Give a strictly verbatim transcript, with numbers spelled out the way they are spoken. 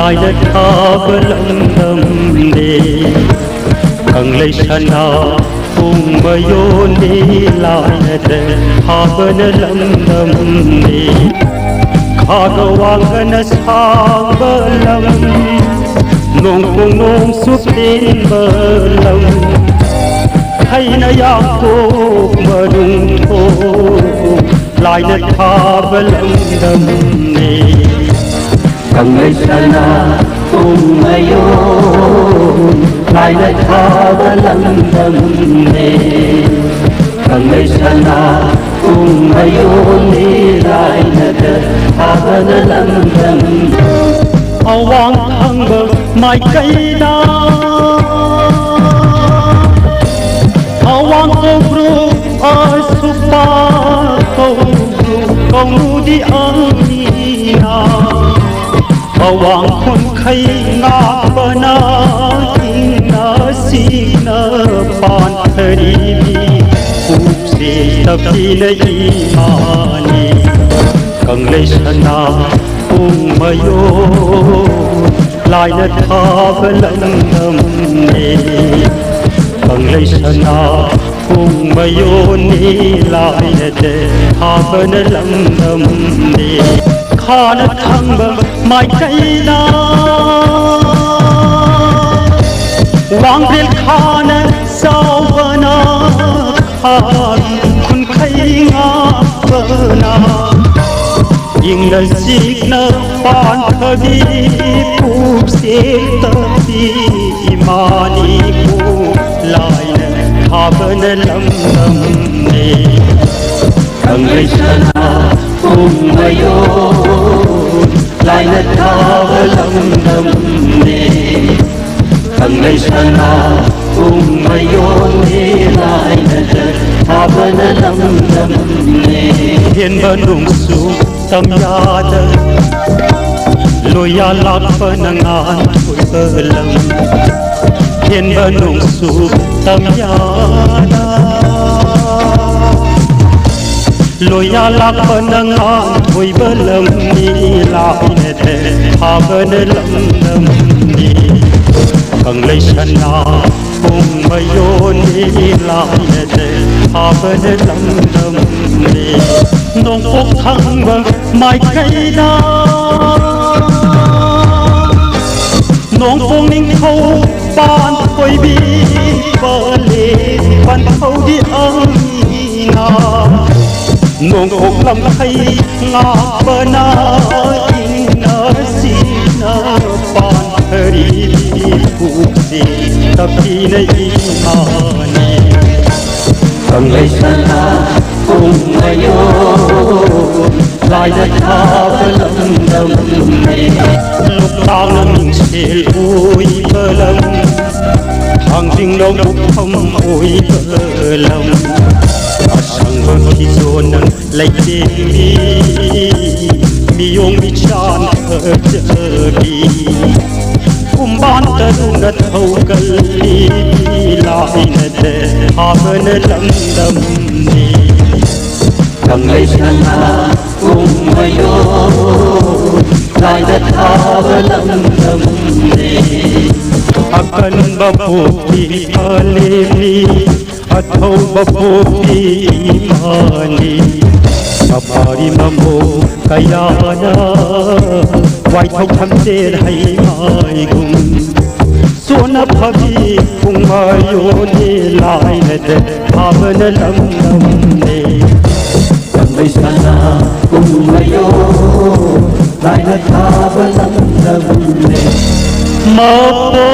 ꯂꯥꯏꯅ ꯊꯥꯕ ꯂꯝꯗꯝꯅꯦ꯫ ꯀꯪꯂꯩ ꯁꯅꯥ ꯄꯨꯡ ꯃꯌꯣꯟꯅꯤ ꯂꯥꯏꯅꯗ ꯊꯥꯕꯅ ꯂꯝꯗꯝꯅꯦ꯫ ꯈꯥꯒ ꯋꯥꯡꯒꯅ ꯁꯥꯡꯕ ꯂꯝ, ꯅꯣꯡꯄꯣꯡ ꯅꯣꯡꯁꯨ ꯄꯦꯟꯕ ꯂꯝ, ꯍꯩꯅ ꯌꯥꯝꯊꯣꯛ ꯃꯔꯨꯡ ꯊꯣꯛ ꯂꯥꯏꯅ ꯊꯥꯕ ꯂꯝꯗꯝꯅꯦ꯫ ꯀꯪꯂꯩ ꯁꯅꯥ ꯄꯨꯡ ꯃꯌꯣꯟ ꯂꯥꯏꯅ ꯊꯥꯕ ꯂꯝꯗꯝꯅꯦ꯫ ꯀꯪꯂꯩ ꯁꯅꯥ ꯄꯨꯡ ꯃꯌꯣꯟꯅꯤ ꯂꯥꯏꯅꯗ ꯊꯥꯕꯅ ꯂꯝꯗꯝ꯫ ꯑꯋꯥꯡ ꯊꯪꯕ ꯃꯥꯏꯀꯩꯗ ꯑꯋꯥꯡ ꯀꯧꯕ꯭ꯔꯨ, ꯑꯁꯨꯄꯥ ꯀꯧꯕ꯭ꯔꯨ, ꯀꯧꯅꯨꯗꯤ ꯑꯅꯤꯅ ꯑꯋꯥꯡ ꯈꯣꯟꯈꯩ ꯉꯥꯛꯄꯅ ꯏꯪꯅ ꯁꯤꯡꯅ ꯄꯥꯟꯊꯔꯤꯕꯤ ꯄꯨꯛꯁꯦ ꯇꯞꯄꯤꯅ ꯏꯃꯥꯅꯤ꯫ ꯀꯪꯂꯩ ꯁꯅꯥ ꯄꯨꯡ ꯃꯌꯣꯟ ꯂꯥꯏꯅ ꯊꯥꯕ ꯂꯝꯗꯝꯅꯦ꯫ ꯀꯪꯂꯩ ꯁꯅꯥ ꯄꯨꯡ ꯃꯌꯣꯟꯅꯤ ꯂꯥꯏꯅꯗ ꯊꯥꯕꯅ ꯂꯝꯗꯝꯅꯦ꯫ ꯈꯥꯅ ꯊꯪꯕ ꯃꯥꯏꯀꯩꯗ ꯋꯥꯡꯕ꯭ꯔꯦꯜ ꯈꯥꯅ ꯆꯥꯎꯕꯅ ꯈꯥꯒꯤ ꯈꯨꯟꯈꯩ ꯉꯥꯛꯄꯅ ꯏꯪꯅ ꯆꯤꯛꯅ ꯄꯥꯟꯊꯕꯤ ꯄꯨꯛꯆꯦꯛꯇ ꯄꯤ ꯏꯃꯥꯅꯤꯕꯨ ꯂꯥꯏꯅ ꯊꯥꯕꯅ ꯂꯝꯗꯝꯅꯦ꯫ ꯀꯪꯂꯩ ꯁꯅꯥ ꯄꯨꯡ ꯃꯌꯣꯟ ꯂꯥꯏꯅ ꯊꯥꯕ ꯂꯝꯗꯝꯅꯦ꯫ ꯀꯪꯂꯩ ꯁꯅꯥ ꯄꯨꯡ ꯃꯌꯣꯟꯅꯤ ꯂꯥꯏꯅꯗ ꯊꯥꯕꯅ ꯂꯝꯗꯝꯅꯦ꯫ ꯍꯦꯟꯕ ꯅꯣꯡꯁꯨ ꯇꯝꯌꯥꯗ ꯂꯣꯏꯌꯥ ꯂꯥꯛꯄꯅ ꯉꯥꯟ ꯑꯣꯏꯕ ꯂꯝ꯫ ꯍꯦꯟꯕ ꯅꯣꯡꯁꯨ ꯇꯝꯌꯥꯗ ꯂꯣꯏꯌꯥ ꯂꯥꯛꯄꯅ ꯉꯥꯟꯊꯣꯏꯕ ꯂꯝꯅꯤ, ꯂꯥꯏꯅꯗꯦ ꯐꯥꯕꯅ ꯂꯝꯗꯝꯅꯤ꯫ ꯀꯪꯂꯩ ꯁꯅꯥ ꯄꯨꯡ ꯃꯌꯣꯟꯅꯤ, ꯂꯥꯏꯅꯗꯦ ꯐꯥꯕꯅ ꯂꯝꯗꯝꯅꯤ꯫ ꯅꯣꯡꯄꯣꯛ ꯊꯪꯕ ꯃꯥꯏꯀꯩꯗ ꯅꯣꯡꯄꯣꯛ ꯅꯤꯡꯊꯧ ꯄꯥꯟꯊꯣꯏꯕꯤ ꯄꯥꯜꯂꯦ, ꯄꯥꯟꯊꯧꯒꯤ ꯑꯉꯤꯅ꯫ ꯅꯣꯡꯄꯣꯛ ꯂꯝꯈꯩ ꯉꯥꯛꯄꯅ ꯏꯪꯅ ꯆꯤꯛꯅ ꯄꯥꯟꯊꯔꯤꯕꯤ ꯄꯨꯛꯁꯤ ꯇꯞꯄꯤꯅ ꯏꯃꯥꯅꯤ꯫ ꯀꯪꯂꯩ ꯁꯅꯥ ꯄꯨꯡ ꯃꯌꯣꯟ ꯂꯥꯏꯗ ꯊꯥꯕ ꯂꯝꯗꯝꯅꯤ꯫ ꯂꯣꯛꯇꯥꯛꯅ ꯃꯤꯡꯁꯦꯜ ꯑꯣꯏꯕ ꯂꯝ, ꯊꯥꯡꯖꯤꯡ ꯂꯧꯕꯨꯛꯐꯝ ꯑꯣꯏꯕ ꯂꯝ, ꯑꯁꯪꯕ ꯐꯤꯖꯣꯜꯅ ꯂꯩꯇꯦꯡꯕꯤ, ꯃꯤꯌꯣꯡ ꯃꯤꯆꯥꯟ ꯐꯖꯕꯤ, ꯈꯨꯝꯕꯥꯟ ꯇꯔꯨꯅ ꯊꯧꯒꯜꯂꯤ, ꯂꯥꯏꯅꯗꯦ ꯐꯥꯕꯅ ꯂꯝꯗꯝꯅꯤ꯫ ꯀꯪꯂꯩ ꯁꯅꯥ ꯄꯨꯡ ꯃꯌꯣꯟ ꯂꯥꯏꯗ ꯊꯥꯕ ꯂꯝꯗꯝꯅꯤ꯫ ꯑꯀꯟꯕ ꯄꯣꯛꯄꯤ ꯀꯥꯂꯦꯟꯅꯤ, ꯑꯊꯧꯕ ꯄꯣꯛꯄꯤ ꯏꯃꯥꯅꯤ꯫ ꯃꯄꯥꯔꯤ ꯃꯃꯣ ꯀꯌꯥꯅ ꯋꯥꯏꯊꯧ ꯊꯝꯆꯦꯠ ꯍꯩꯃꯥꯏꯒꯨꯝ, ꯆꯣꯟꯅ ꯐꯕꯤ ꯄꯨꯡꯃꯌꯣꯟꯅꯤ, ꯂꯥꯏꯅꯗꯦ ꯐꯥꯕꯅ ꯂꯝꯗꯝꯅꯤ꯫ ꯀꯪꯂꯩ ꯁꯅꯥ ꯄꯨꯡꯃꯌꯣꯟ ꯂꯥꯏꯅ ꯊꯥꯕ ꯂꯝꯗꯝꯅꯤ꯫ ꯃꯄꯣ